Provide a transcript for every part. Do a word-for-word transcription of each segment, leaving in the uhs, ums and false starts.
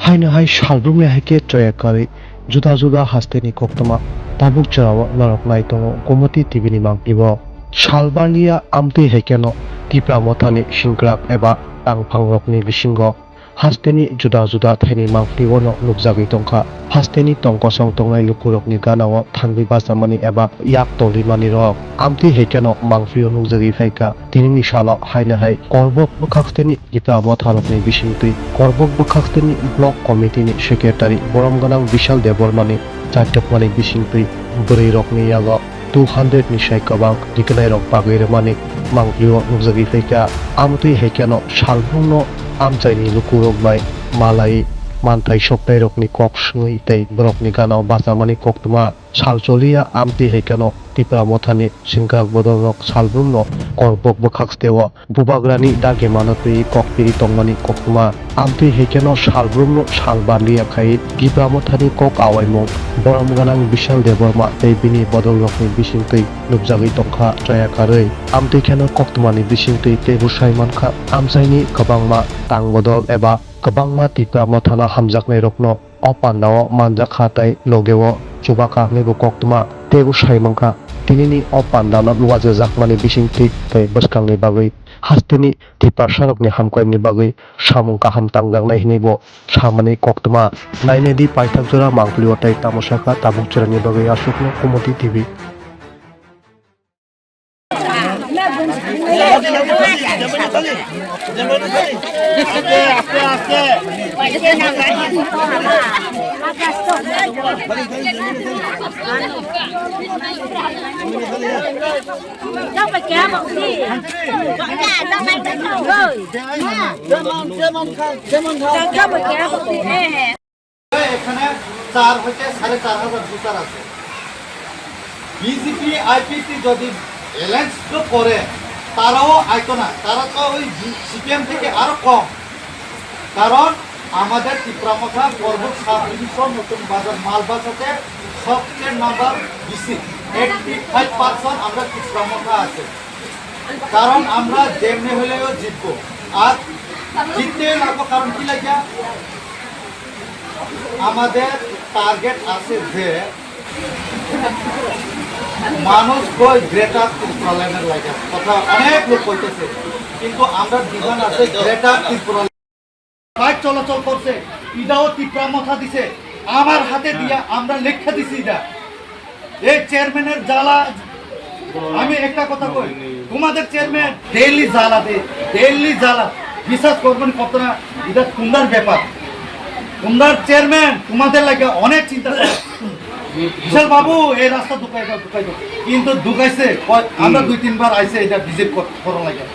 Haino hai salbrumni hai khe choya karwi juda juda hasteni koktwma tabuk chwrao norok nai tongo Gomoti T V ni mangpili o. Sal baliya amtwi hai kheno Tipra Mothani sengkrak eba tangphangrokni bisingo hasteni juda juda thaini mangpili o no nukjagwi tongkha. Hasteni tong kosong tongnai lukurokni gana o thangwi bachamani eba yak tolimanirok amtwi hai kheno mangpili o nukjagwi phaikha. Tinini salo haino hai Korbok bwkhaksteni Tipra Motharokni bisingtwi Korbok bwkhaksteni Block Committee ni Secretary borom gwnang Bishal Debbarmani chaichokmani bisingtwi bwrwirokni yago two hundred ni sai kwbang tiknairok bagwi rwmani mangpili o nukjagwi phaikha. Amtwi hai kheno salbrumno amchaini lukurok bai malai manthai soknairokni kok swngwi tei borokni gana o bachamani koktwma. Sal choliya amtwi hai kheno Tipra Mothani sengkrak bodolrok salbrumno Korbok bwkhaksteo bubagrani dagimano twi kok piri tongmani koktwma. Amtwi hai kheno salbrumno sal banliya khai Tipra Mothani kok awaimung borom gwnang Bishal Debbarma tei bini bodolrokni bisingtwi nukjagwi tongkha choya karwi. Amtwi kheno koktwmani bisingtwi teibo sai mankha amchaini kwbangma tang bodol eba kwbangma Tipra Mothano hamjaknairokno o pandao manjakha tei logeo chubakha hinwi bo koktwma teibo sai mankha. Tinini o pandano wajajakmani bisingtwi tei bwskangni bagwi hasteni Tiprasarokni hamkhlaimani bagwi samung kaham tangjaknai hinwi bo samani koktwma. Nainai di paithak jora mangpili o tei tamo sakha tabuk chwraini bagwi aswkno Gomoti T V. এখানে চার হইতে সাড়ে চার হাজার ভোটার আছে। BJP IPFT যদি অ্যালায়েন্স তো করে, তারাও আইতো না, তারা তো ওই সিপিএম থেকে আরো কম। কারণ আমাদের টিপ্রামথা, পর্বত, সাব ডিভিশন, নতুন বাজার, মালবাসাতে সবচেয়ে নাম্বার বেশি, এইটটি ফাইভ পার্সেন্ট আমরা টিপ্রামথা আছে। কারণ আমরা যেমনি হলেও জিতবো, আর জিততে লাগবো। কারণ কি লাগে? আমাদের টার্গেট আছে যে মানুষ কই গ্রেটার ত্রিপুরাল্যান্ডের লাগে, কথা অনেক লোক কইতেছে, কিন্তু আমরা ডিমান্ড আছে গ্রেটার ত্রিপুরা। বাইক চলাচল করছে, ইদাও টিপ্রামথা দিছে, আমার হাতে দিয়া আমরা লেখা দিছি ইদা। এই চেয়ারম্যানের জ্বালা, আমি একটা কথা কই, তোমাদের চেয়ারম্যান ডেইলি জ্বালা দে, ডেইলি জ্বালা। বিশ্বাস করবেন কতটা, এটা কুন্দার ব্যাপার, কুন্দার চেয়ারম্যান তোমাদের লাগে অনেক চিন্তা করে। বিশাল বাবু, এই রাস্তা ঢুকাই দাও, ঢুকাই দাও। কিন্তু ঢুকাইছে, কয়, আমরা দুই তিনবার আইছে, এটা ভিজিট কর-, করা লাগে।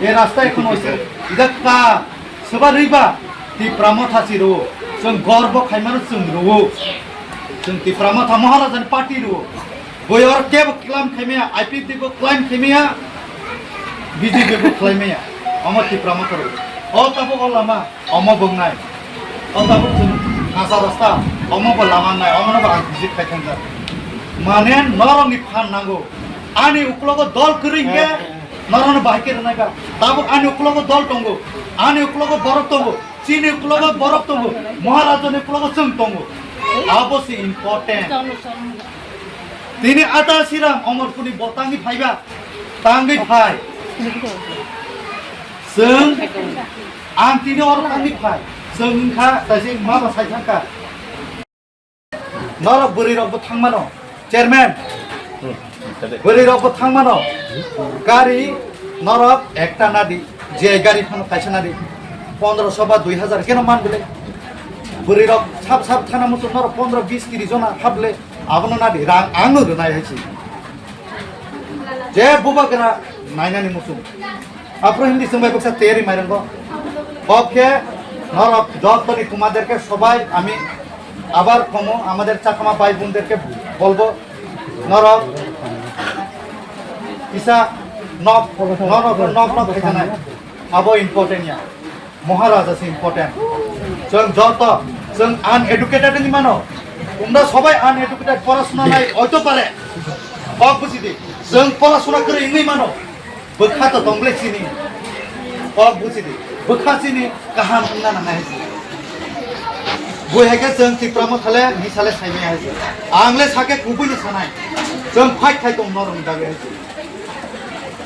এই রাস্তা এখন হইছে, এটা কা-, Soba riba, Tipra Motha si rwo, chwng gorbo khaimano chwng rwo. Chwng Tipra Motha Maharajani party rwo. Boi oro kebo claim khaimaya, I P F T bo claim khaimaya, B J P bo khlaimaya. Omo Tipra Motha rwo. O tabo o lama, omo bongnai. O tabo chwng hasa rasta, omo bo lama nai, omo no bo ang visit khai thangjak. Mane norokni phan nango. Ani uklogo dol kwrwi hwnkhe, norokno bahai khe rwnai ba. Tabuk ani uklogo dol tongo, ani uklogo borok tongo, chini uklogo borok tongo, Maharajani uklogo chwng tongo. Abo se important. Tini ata siram Omorpurni bo tangwi phaiba, tangwi phai. Chwng, ang tini oro tangwi phai. Chwng wngkha, taisi ma ba sai thangkha. Norok bwrwi rok bo thangmano, chairman. Bwrwi rok bo thangmano. Gari norok ekta nadi, je gari phano kaisa nadi. Pondroso ba dui hazar keno man bile. Bwrwi rok sab sab thana muchung norok pondro bis tris jona haple. Abono nadi rang ang no rwnai hai si. Je bubagra nainani muchung. Aphuru hindi chwng bai baksa tiyari mairango. Oke, norok jottoni তোমাদেরকে সবাই আমি আবার কমো, আমাদের চাকমা ভাই বোনদেরকে বলবো, norok kisa nok, nok, nok, nok, nok khaisa nai. Abo important ya. Maharaja se important. Chwng joto, chwng uneducated hinwi mano. তোমরা সবাই uneducated, পড়াশোনা নাই, হইতে পারে। Kok buji di. Chwng porasuna kwrwi wngwi mano. Bwkha to tong ble chini. Kok buji di. Bwkha chini kaham wngna nangnai. Bui hai khe chwng Tipra Motha le misa le saimaya hai se. Ang le sake kubui no sanai. Chwng fight khai tong norok ni bagwi hai se.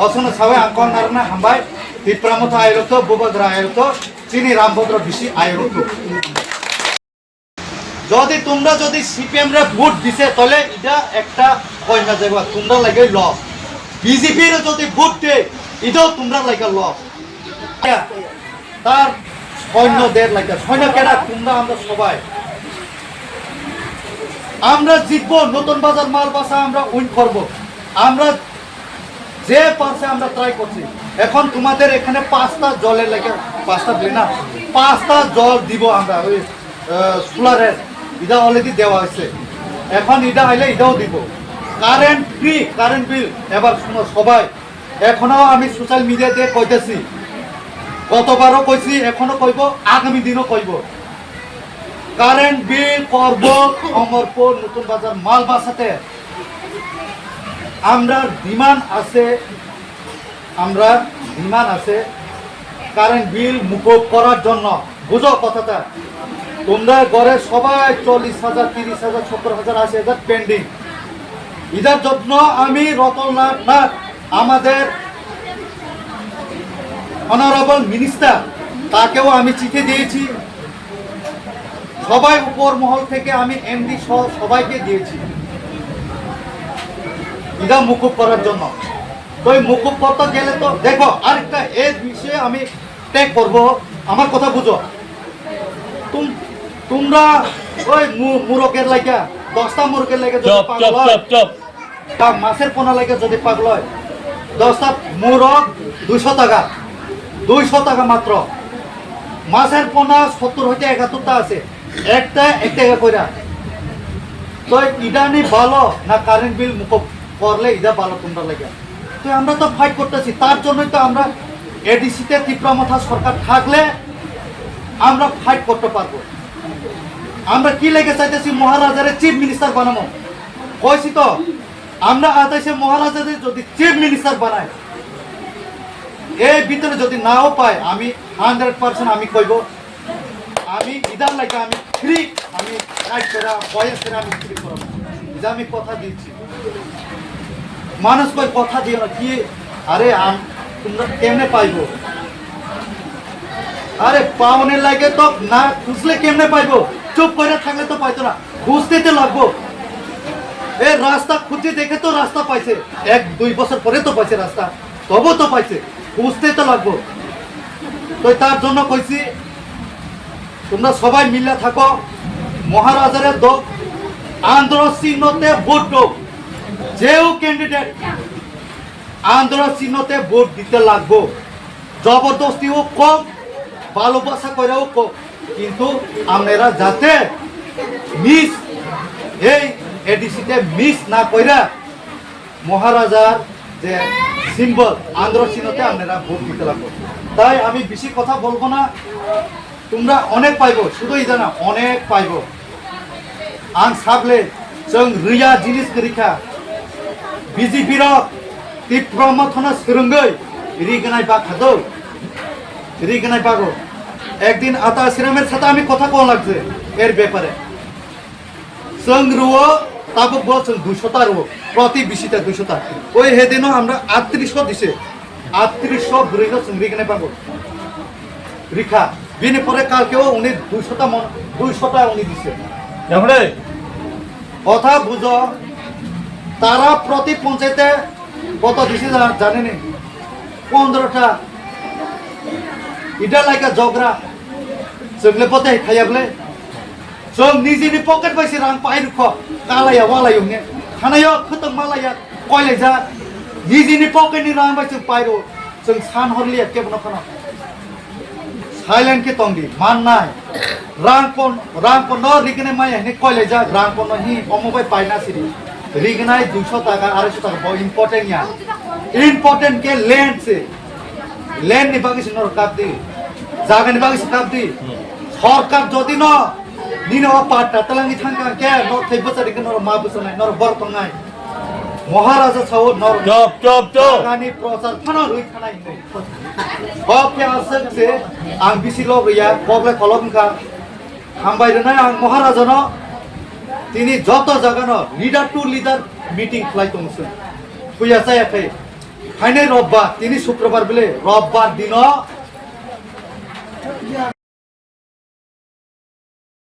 Osono sawi ang kok narwkna hambai. Tipra Motha airok to, Bubagra airok to, chini Rambhodro bisi airok to. Jodi tumra jodi C P M re vote dise, tole ida ekta koina jaiba, tumra laigai loss. B J P re jodi vote de, idao tumra laiga loss. তার সৈন্য দেড় লাখ, সৈন্য কেডা? তোমরা, আমরা সবাই। আমরা জিতবো, নতুন বাজার মাল বাসা আমরা উইন করব। আমরা যে পারছে আমরা ট্রাই করছি। এখন তোমাদের এখানে পাঁচটা জলের লাগে, পাঁচটা বলে না, পাঁচটা জল দিব আমরা, ওই সোলারের, এটা অলরেডি দেওয়া হয়েছে। এখন এটা আইলে এটাও দিব। Current free, current bill. এবার শুনো সবাই, এখনো আমি সোশ্যাল মিডিয়াতে কইতেছি, গতবারও কইছি, এখনো কইব, আগামী দিনও কইব। কারেন্ট বিল করব, অমরপুর নতুন বাজার মাল বাসাতে। আমরা ডিমান্ড আছে, আমরা ডিমান্ড আছে কারেন্ট বিল মুকুব করার জন্য। বুঝো কথাটা, তোমরা ঘরে সবাই চল্লিশ হাজার, তিরিশ হাজার, সত্তর হাজার, আশি হাজার পেন্ডিং। এটার জন্য আমি রতনলাল নাথ, আমাদের অনারেবল মিনিস্টার, তাকেও আমি চিঠি দিয়েছি। সবাই উপর মহল থেকে আমি এমডি সহ সবাইকে দিয়েছি এটা মুকুব করার জন্য। তো এই মুকুব করতে গেলে তো দেখো, আরেকটা এর বিষয়ে আমি ট্যাগ করব। আমার কথা বুঝো। তুম তোমরা ওই মু- মুরগের লাইগা, দশটা মুরগের লাইগা যদি চুপ, পাগল চুপ, হয়, চুপ, চুপ। তা মাছের পোনা লাগে যদি পাগল হয়, দশটা মুরগ দুইশো টাকা, দুইশো টাকা মাত্র। মাছের পোনা সত্তর হইতে একাত্তরটা আছে, একটা এক টাকা কইরা। তো ইদানি ভালো না কারেন্ট বিল মুকুব করলে ইদা ভালো তোমরা লাগে? তো আমরা তো ফাইট করতেছি, তার জন্যই তো আমরা এডিসিতে ত্রিপুরা মথা সরকার থাকলে আমরা ফাইট করতে পারবো। আমরা কি লেগে চাইতেছি মহারাজারে চিফ মিনিস্টার বানাবো, কইছি তো। আমরা আতাইশে মহারাজাদের যদি চিফ মিনিস্টার বানাই, এই ভিতরে যদি নাও পাই, আমি হান্ড্রেড পার্সেন্ট আমি কইব, আমি ইদার লাগে আমি ফ্রি, আমি কাজ করে, বয়স করে আমি ফ্রি করব। যে আমি কথা দিচ্ছি। মানুষ কই কথা দিও না, কি? আরে আম- তোমরা কেমনে পাইবো? আরে পাওনের লাগে তো না খুঁজলে কেমনে পাইবো? চুপ করে থাকলে তো পাইতো না, খুঁজতে তো লাগবো। এ রাস্তা খুঁজে দেখে তো রাস্তা পাইছে, এক দুই বছর পরে তো পাইছে রাস্তা, তবু তো পাইছে, খুঁজতে তো লাগবো। তো তার জন্য কইছি, তোমরা সবাই মিলে থাকো, মহারাজারে দো আন্দোলন চিহ্নতে ভোট দাও। যেও ক্যান্ডিডেট আন্দোলন চিহ্নতে ভোট দিতে লাগবো। জবরদস্তি হোক কম, ভালোবাসা করে হোক কম, কিন্তু আপনারা যাতে মিস, এই এডিসিতে মিস না কইরা মহারাজার যে সিম্বল আন্দোলন চিহ্নতে আপনারা ভোট দিতে লাগবো। তাই আমি বেশি কথা বলবো না, তোমরা অনেক পাইবো, শুধু ইদা না, অনেক পাইবো। Ang sable, chwng rwya jinis kwrwi kha. B J P rok Tipra Mothano swrwngwi rignai bakha do. Rignai bago. Ekdin ata Siramer sathe ami kotha kowa lagje er bepare. Chwng rwo, tabuk bo chwng duiso ta rwo, proti bisita duiso ta. Oi hedino amra attrish sho dise, attrish sho bwrwi no chwng rignai bago. Rikha, bini pore kalkeo uni duiso ta mon, duiso ta uni dise. Kotha bujo, tara proti ponchayete koto dise jana, janini? Pondro ta. Ida laika jogra. Chwng le bote khaya ble. Chwng nijini pocket bai se rang pai rukho. Kalaya walai ungni. Khanayo khwtwng malaya koilai ja. Nijini pocket ni rang bai chwng pai ro. Chwng san hor liya kebo no khana. Silent khe tong di, mannai. Rang pon, rang pon no rignai maya hini koilai ja, rang pon no hi omo bai paina siri. Rignai duiso taka, arai so taka bo important ya. Important khe land se. Land ni bagwi se norok kap di. Jaga ni bagwi se kap di. Sorkar jodi no nini o patta talangi thangka khe no thai bwchari khe norok ma bwchanai, norok borok tongnai. Maharaja sao norok. Chop, chop, chop. Jagani prochar phano rwi thanai hinwi. Kok khe aswk se ang bisi log ya, kok le kolok wngkha. Hambai rwnai ang Maharajano, tini joto jagano leader to leader meeting khlai tongse. Puya chaya khe. Hainai robbar, tini sukrobar bile, robbar dino.